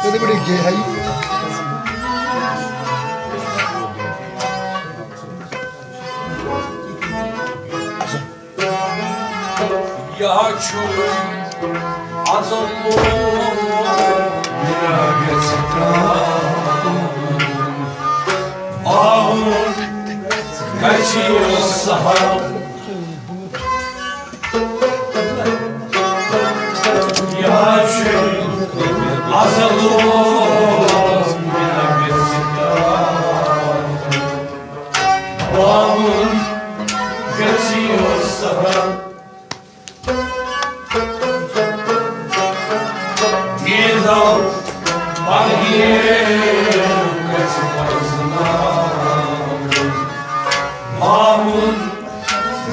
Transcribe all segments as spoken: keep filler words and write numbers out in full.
Kade bade gay hai. Ya چھُ ازل گژھِ ترٛاوُن، آوُن گژھِ یُن سہل۔ یا چھُ ازل آوُن گژھِ یُن سہل۔ دیٖدو پرہیز گژھِ پرزناوُن، آوُن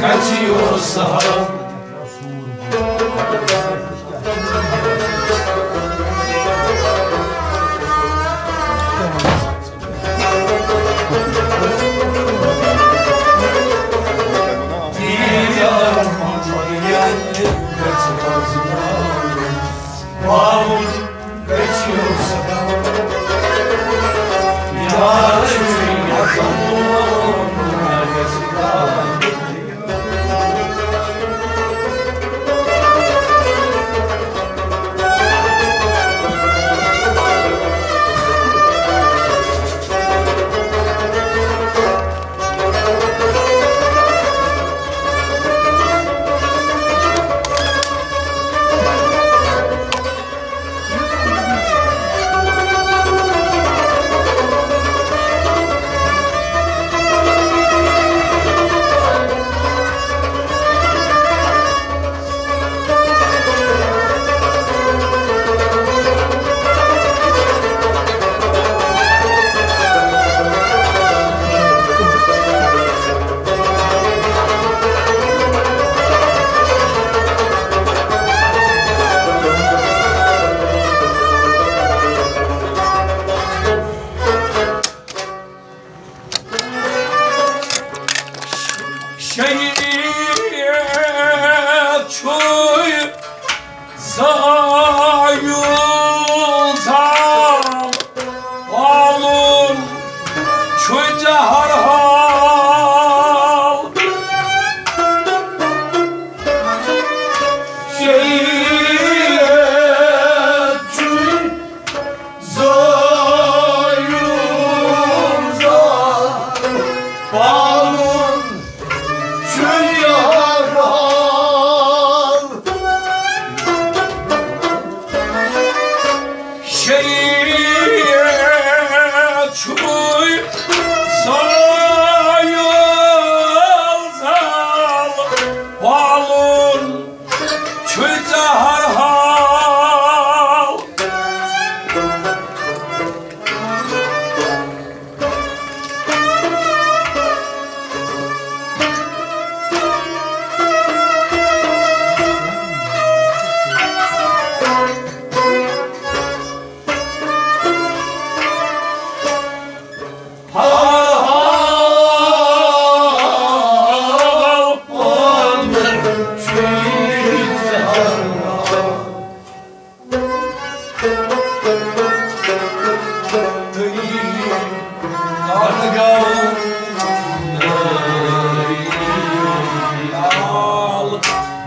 گژھِ یُن سہل۔ شہید چھُے زایُل زال، پالُن چھُے ژےٚ ہر حال۔ شہید چھُے زایُل زال، پالُن چھُے ہر حال۔ شہید چھُے زایُل زال، پالُن چھُے ژےٚ ہر حال۔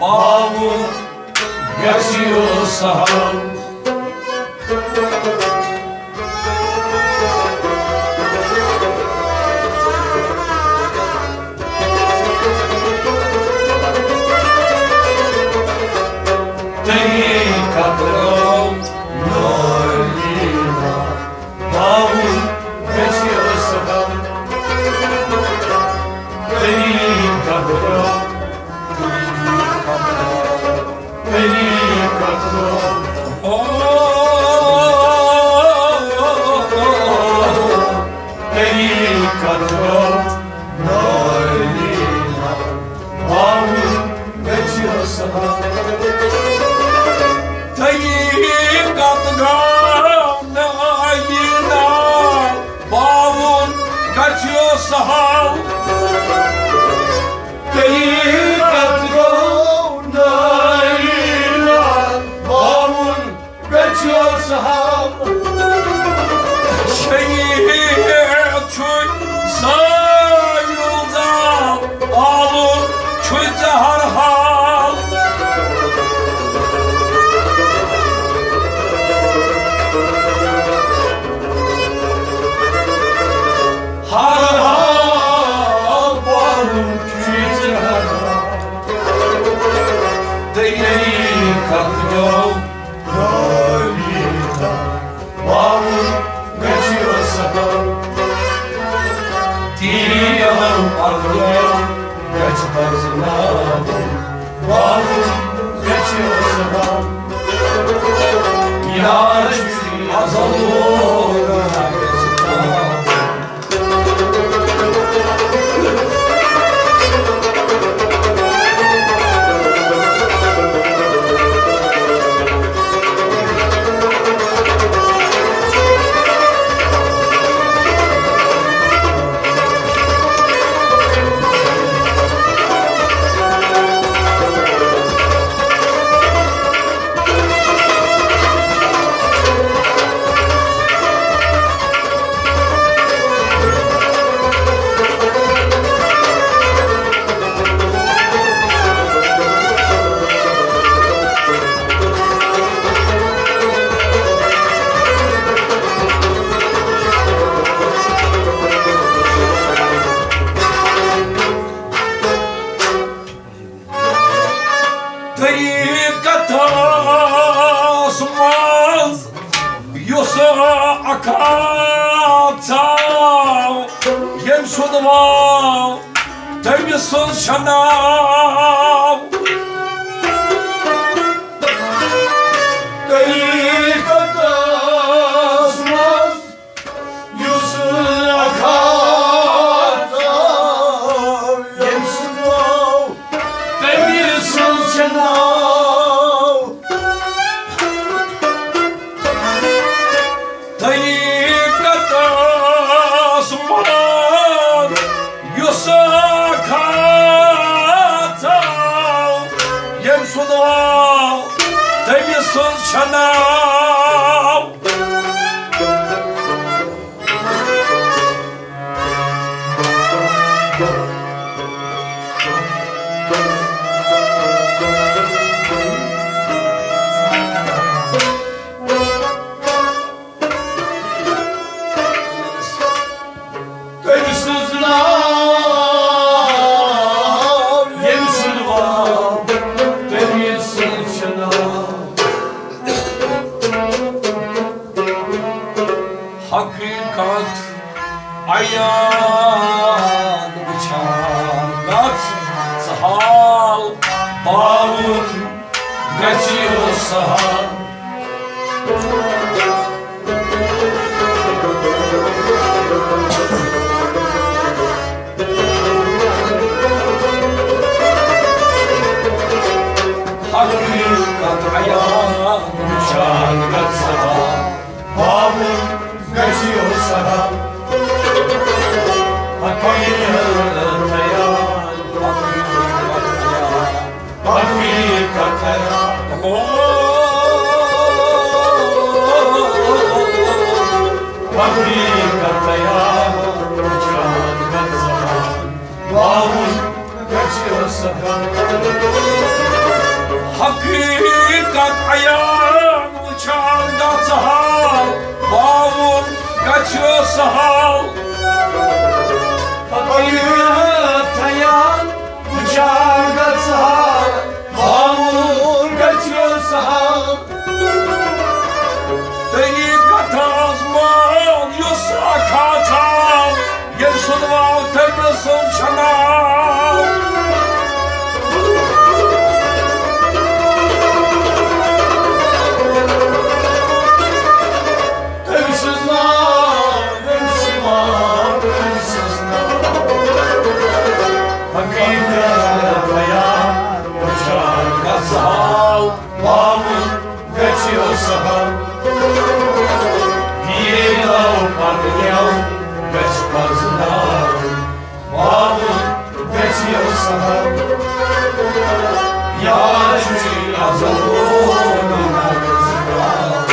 باوُن گژھِ یُن سہل۔ تٔمی قدرو نٲلی باوُن گژھِ سہل۔ تٔمی قدرو طریقت رو، طریقت رو، نارینا، باوُن گژھِ سہل۔ طریقت گوٚو نارینا، باوُن گژھِ سہل۔ طریقت گوٚو پرنیو، پرٲوی تہٕ باوُن گژھِ سفر۔ تیٖرم پرنیو گژھِ پرزناوُن، باوُن گژھِ سفر۔ یار چھُ ازل لوگ گژھِ تھاوُن۔ طریٖقتس منٛز یُس اکھ ہتھ ژاو، ییٚمۍ سُنٛد واو تٔمۍ سٕنٛز چھےٚ ناو۔ طریٖقتس منٛز یُس اکھ ہتھ ژاو، ییٚمۍ سُنٛد واو تٔمۍ سٕنٛز چھےٚ ناو۔ طریٖقتس منٛز یُس اکھ ہتھ ژاو، ییٚمۍ سُنٛد واو تٔمۍ سٕنٛز چھےٚ ناو۔ تٔمۍ سٕنٛز ناو، ییٚمۍ سُنٛد واو، تٔمۍ سٕنٛز چھےٚ ناو۔ حقیقت عیان وٕچھان گژھ ژٕ حال، باوُن گژھِ سہل۔ حقیقت عیان وٕچھان گژھ ژٕ حال، باوُن گژھِ سہل۔ حقیقت عیان، حقیقت عیان، حقیقت عیان۔ حقیقت عیان وٕچھان گژھ ژٕ حال، باوُن گژھِ سہل۔ حقیقت عیان وٕچھان گژھ ژٕ حال، باوُن گژھِ سہل۔ حقیقت عیان وٕچھان گژھ ژٕ حال، باوُن گژھِ سہل۔ طریٖقتس منٛز یُس اکھ ہتھ ژاو، ییٚمۍ سُنٛد واو تٔمۍ سٕنٛز چھےٚ ناو۔ تٔمۍ سٕنٛز ناو، تٔمۍ سٕنٛز ناو، تٔمۍ سٕنٛز ناو۔ حقیقت عیان وٕچھان گژھ ژٕ حال، باوُن گژھِ سہل۔ یہِ ناو پرنیو گژھِ پرزناوُن، باوُن گژھِ سہل۔ یار چھُ ازل لوگ گژھِ تھاوُن۔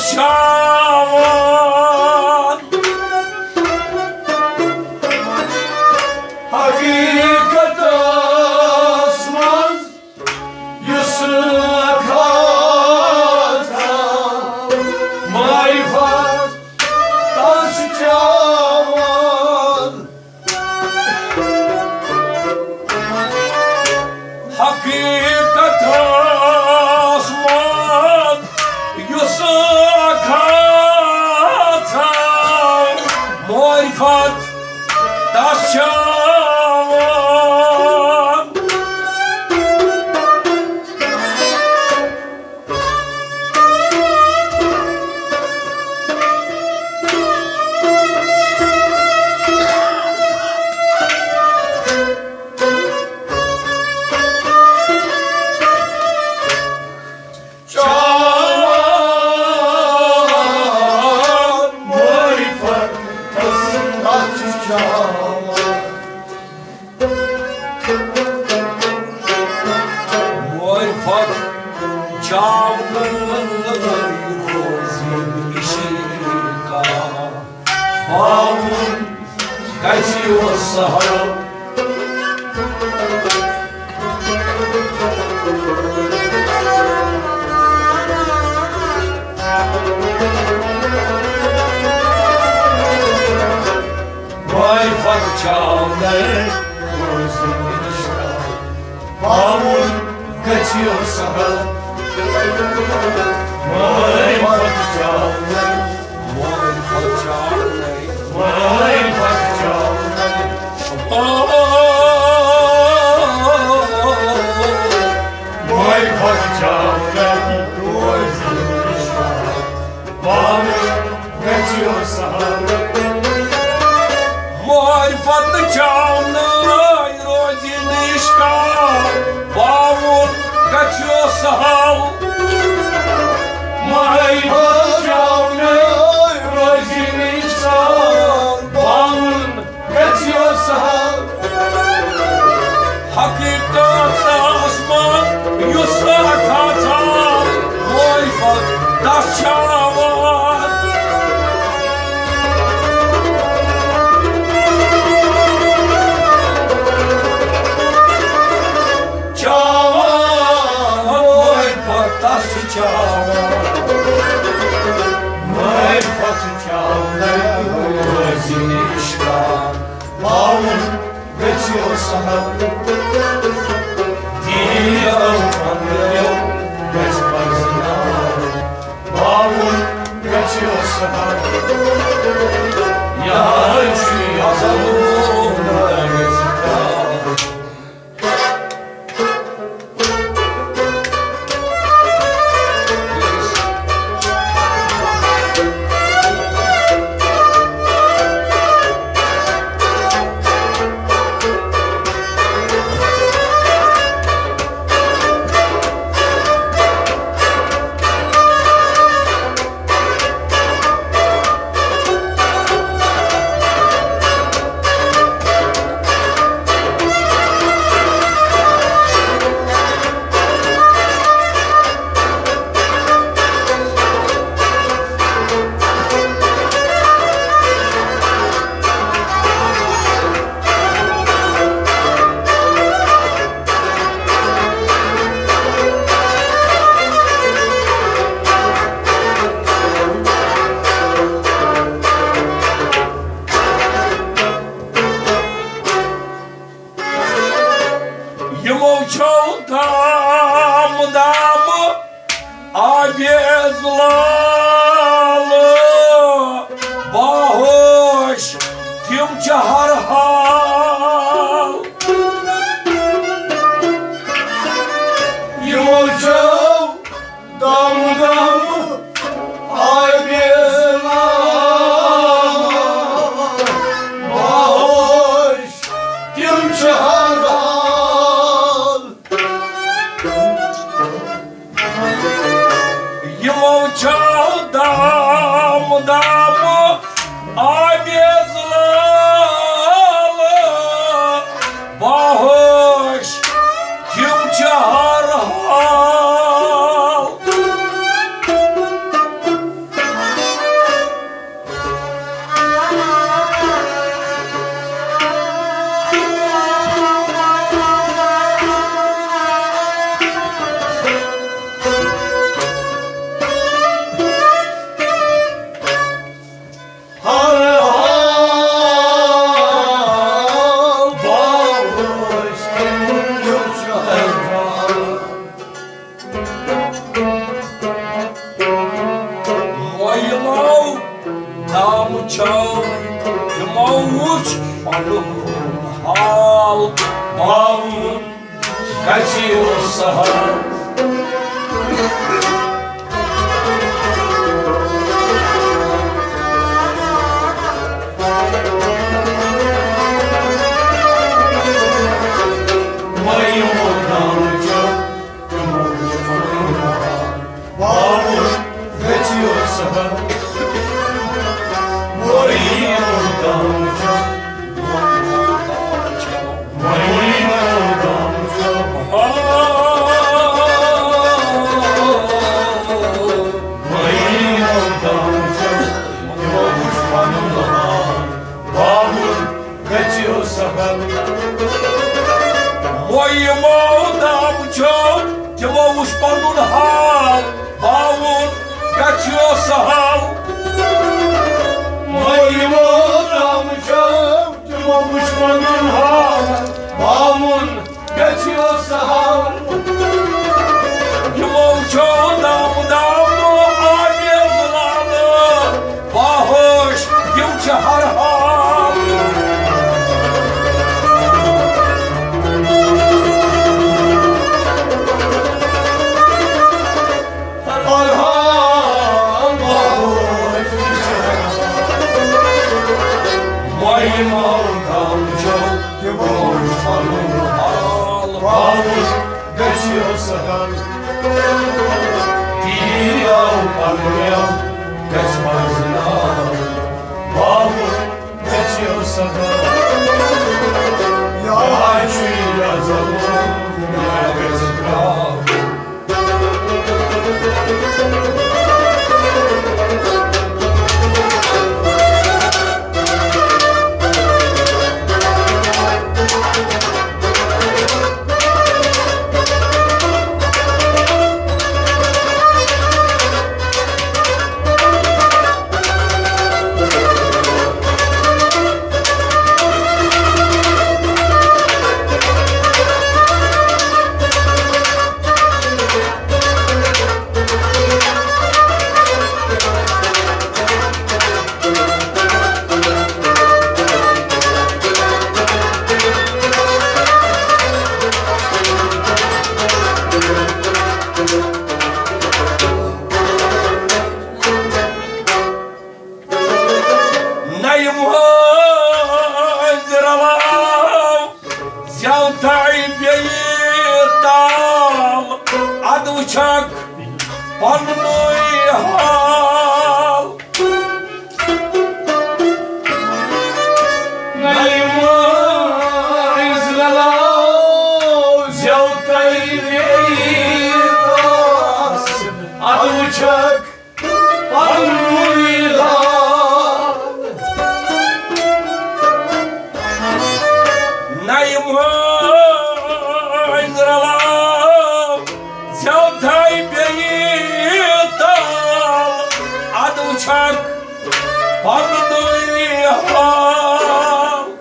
شاوان۔ حقیقتس منٛز یُس کھاتا معرفت تس چاوان۔ حقیقتس منٛز یُس کھاتا معرفت تس چاوان۔ چاوان معرفت تس، تس چاوان۔ معرفت چاونہٕ روزِ عشقا باوُن گژھِ یُس سہل۔ معرفت چاونہٕ روزِ عشقا باوُن گژھِ یُس سہل۔ معرفت چاونہٕ، معرفت چاونہٕ، معرفت چاونہٕ۔ معرفت چاونہٕ روزِ عشقا باوُن گژھِ یُس سہل۔ معرفت چاونہٕ روزِ نہٕ عشقا باوُن گژھِ یُس سہل۔ معرفت چاونہٕ روزِ نہٕ عشقا باوُن گژھِ یُس سہل۔ حقیقتس منٛز یُس کھاتا معرفت تس چاوان۔ چاوان معرفت تس چاوان۔ معرفت چاونہٕ روزِ نہٕ عشقا باوُن گژھِ یُس سہل۔ دیٖن اندریو گژھِ پرزٕناوُن باوُن گژھِ یُس سہل۔ یہے چھُ ازل گژھِ ترٛاوُن۔ یِمو چھو دام دام آبِ زلال باہوش، تِم چھِ ہر حال۔ یِمو چھو دم دم آبِ زلال باہوش، تِم چھِ ہر حال۔ حال باوُن گژھِ یُن سہل۔ وۄنۍ یِمو دامچو تِمو وُچھ پنُن حال۔ باوُن گژھِ یُن سہل۔ وۄنۍ یِمو دامچو وۄنۍ یِمو دامچو تِمو وُچھ پنُن حال، باوُن گژھِ یُن سہل۔ وۄنۍ یِمو دامچو تِمو وُچھ پنُن حال، باوُن گژھِ یُن سہل۔ یِمو چھُ دام دام آمیز لالہٕ، باہوش یِم چھِ ہر حال۔ ہر حال باہوش یِم چھِ ہر حال۔ وۄنۍ یِمو دام چھُ تِمو وُچھ پنُن حال، باوُن گژھِ یُن سہل۔ تیٖر آو پنُن یَم گژھِ منٛزٕ نال، باوُن گژھِ یُن سہل۔ یا چھُ یہِ زبان، یا گژھِ گال۔ نَیہِ مٔنٛزۍ رلاو زیوتاے بیٚیہِ تال، اَدٕ وٕچھکھ پننُے حال۔ نَیہِ مٔنٛزۍ رلاو زیوتاے بیٚیہِ تال، اَدٕ وٕچھکھ پننُے حال۔ نَیہِ مٔنٛزۍ رلاو زیوتاے بیٚیہِ تال، اَدٕ وٕچھکھ پننُے حال۔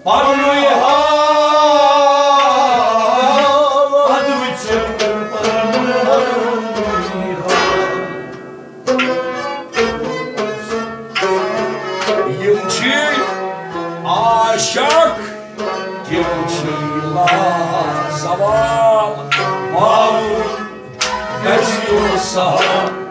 پننُے حال، اَدٕ وٕچھِو پننُے حال۔ یِم چھِ عاشق، تِم چھِ لازوال، باوُن گژھِ یُن سہل۔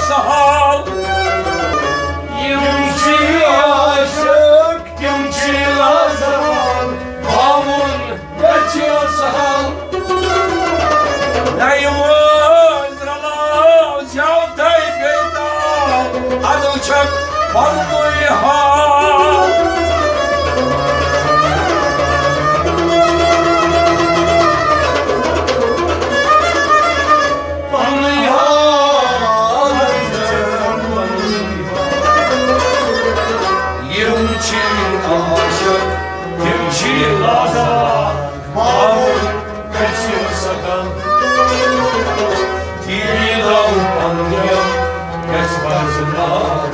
سہل۔ یِم چھِ عاشق، تِم چھِ لازوال، باوُن گژھِ سہل۔ نَیہِ وٲنٛز رلاو زیو تۄہہِ بیدار، اَدٕ چھکھ پننُے حال۔ پننُے حال۔ یِم چھِ عاشق، تِم چھِ لازوال، باوُن گژھِ سہل۔ تیٖرو پنجو گژھِ بزنار،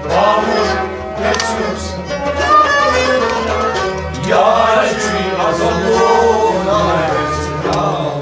باوُن گژھِ سہل۔ یار چھُے ازل لوگ گژھِ سہل۔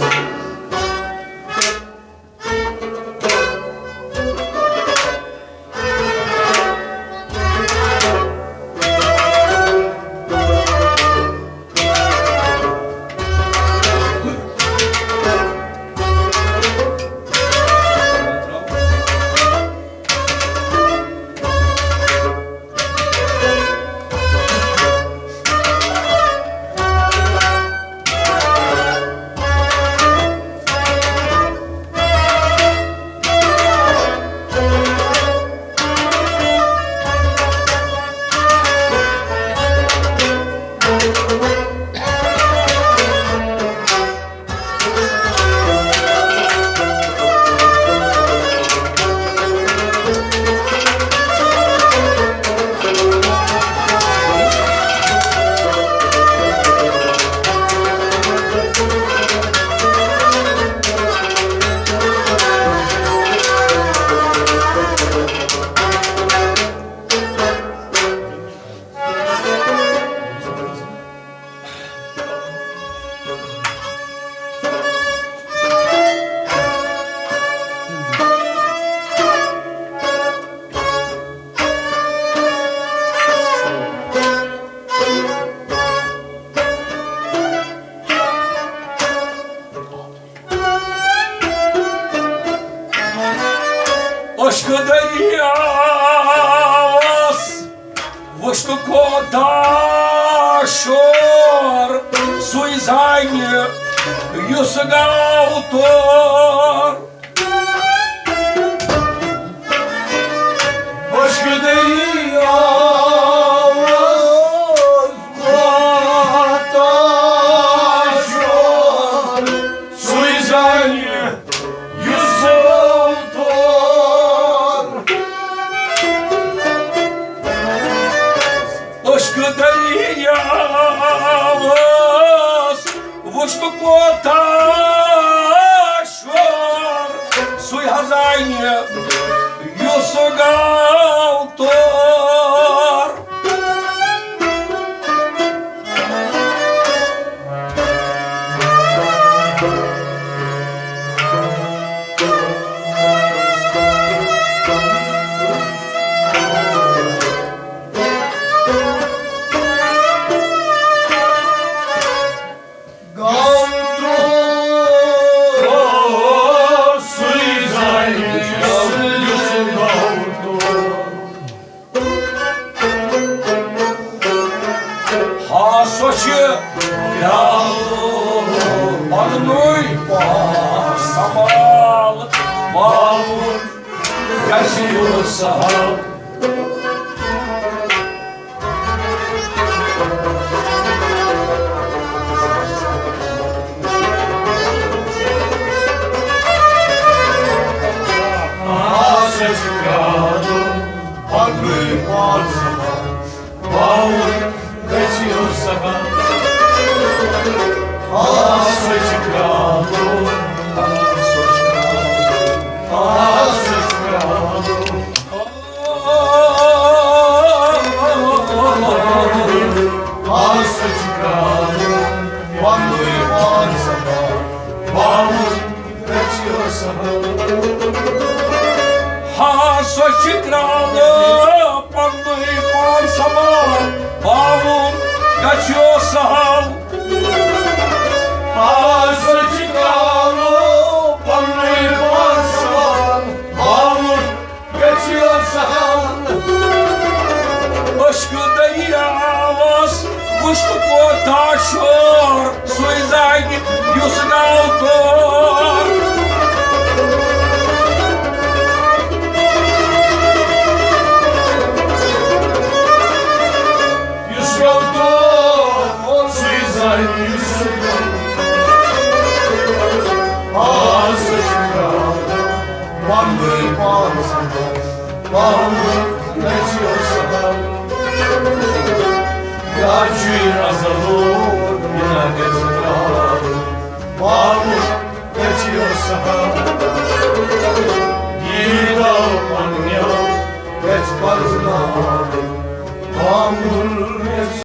عشقہٕ دٔریاوَس وُچھ تہٕ کوتاہ شور، سُے زانہِ یُس گاو تور۔ عشقہٕ دٔریاوَس کوتاہ شور، سُے زانہِ یُس گاو تور۔ عشقہٕ دٔریاوَس وُچھ تہٕ کوتاہ شور، سُے حظ زانہِ یُس گاو تور۔ ہا سۄ چھِ پننُے پان سنبھال، باوُن گژھِ یُن سہل۔ آ سچ پیارو، پننُے پان سنبھال، باوُن گژھِ یُن سہل۔ آ سچ پیارو، آ سچ پیارو۔ آ سچ پیارو، پننُے پان سنبھال، باوُن گژھِ یُن سہل۔ ہا سۄ چھِ کرٛالہٕ پننُے پان سنبھال، باوُن گژھِ یُن سہل۔ ہا سۄ چھِ کرٛالہٕ پننُے پان سنبھال، باوُن عشقہٕ دٔریاوَس وُچھتہٕ کوتاہ شور، سُے زانہِ یُس ناو تور۔ یُس ناو تور، سُے زانہِ یُس ناو۔ آ، سُہ چھُ ناو پننُے پان سمجھ۔ پاوُن گژھِ یوسف، یا چھُے ازل ووت، یا گژھِ پاوُن۔ پاوُن گژھِ یوسف، ییٖتو پننیو گژھِ پرزناوُن۔ پاوُن گژھِ